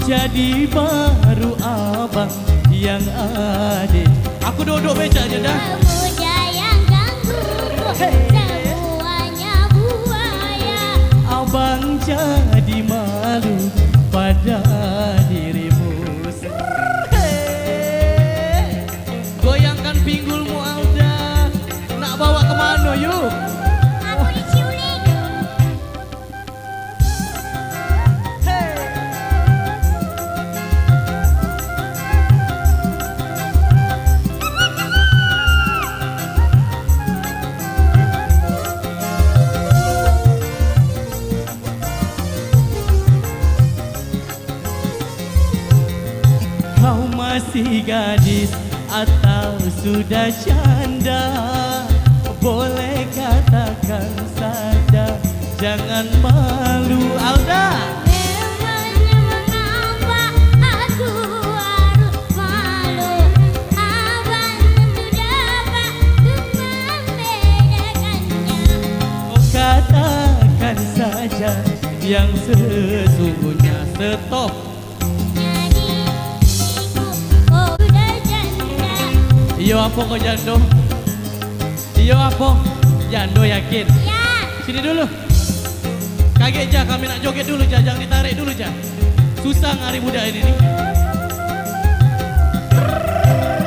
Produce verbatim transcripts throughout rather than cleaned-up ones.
Jadi baru abang yang ade. Aku duduk becaknya dah. Pemuda yang ganggu, semuanya buaya. Abang jadi malu pada dirimu. Goyangkan pinggulmu, Alda. Nak bawa ke mano, yuk? Aku diculik. Kau masih gadis atau sudah janda? Boleh katakan saja, jangan malu, Alda. Memangnya mengapa aku harus malu? Abang sudah bagus membedakannya. Oh, katakan saja yang sesungguhnya. Stop. Jadi, iku, oh, udah janda. Iyo, apo kau jando? Iyo, apo? Jando, yakin? Iya. Sini dulu. Kagek ja, kami nak joget dulu ja, jangan ditarik dulu ja. Susah ngari budak ini ni.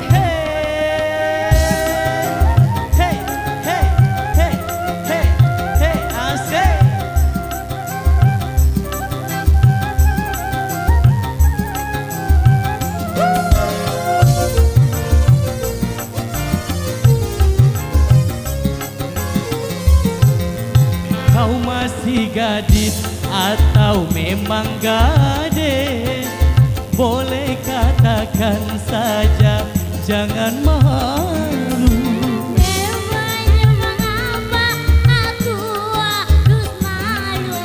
Hey, hey, hey, hey, hey, hey, asik. Kau masih gadis atau memang gadis? Boleh katakan saja, jangan malu. Memangnya mengapa aku harus malu?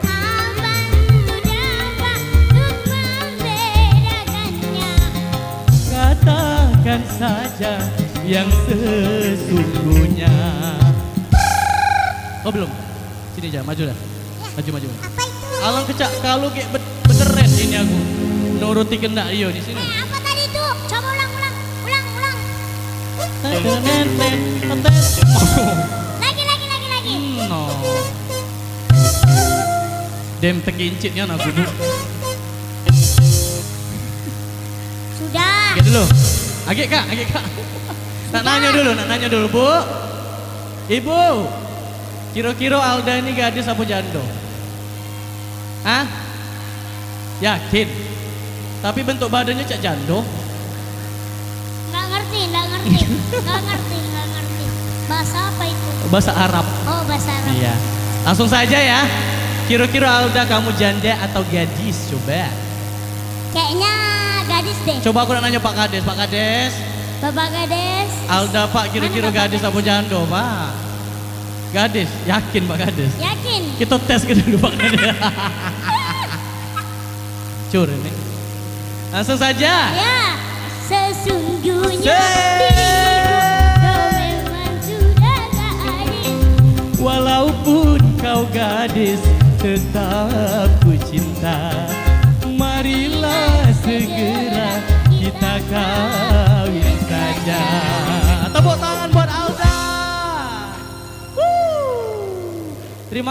Abang sudah bagus membedakannya. Katakan saja yang sesungguhnya. Oh, belum. Sini ja, maju dah. Maju, maju. Apa itu? Alang kecak, kalu gek bet-, bederet ini aku. Nuruti kendak dio di sini. Eh, apa tadi tu? Coba ulang, ulang. Ulang, ulang. Lagi, lagi, lagi, lagi. Hmm, no. Dem tekincitnya aku, Bu. Sudah. Agek dulu. Agek, Kak, agek, Kak. Nak nanyo dulu, nak nanyo dulu, Bu. Ibu, kiro-kiro Alda ini gadis apa jando? Hah? Yakin? Tapi bentuk badannya cak jando. Nggak ngerti, nggak ngerti. Nggak ngerti, nggak ngerti. Bahasa apa itu? Bahasa Arab. Oh, bahasa Arab. Iya. Langsung saja ya. Kiro-kiro Alda kamu janda atau gadis? Coba. Kayaknya gadis deh. Coba aku nak nanya Pak Kades. Pak Kades. Bapak Kades. Alda, Pak, kiro-kiro gadis apa jando, Pak? Gadis, yakin, Pak Kades? Yakin. Kita tes ke dulu, Pak Kades. Cur ini. Langsung saja. Ya, sesungguhnya diriku kau memang sudah tak adil. Walaupun kau gadis, tetap ku cinta. Marilah segera kita kawin saja. Tepuk tangan buat Alda. Wuh. Terima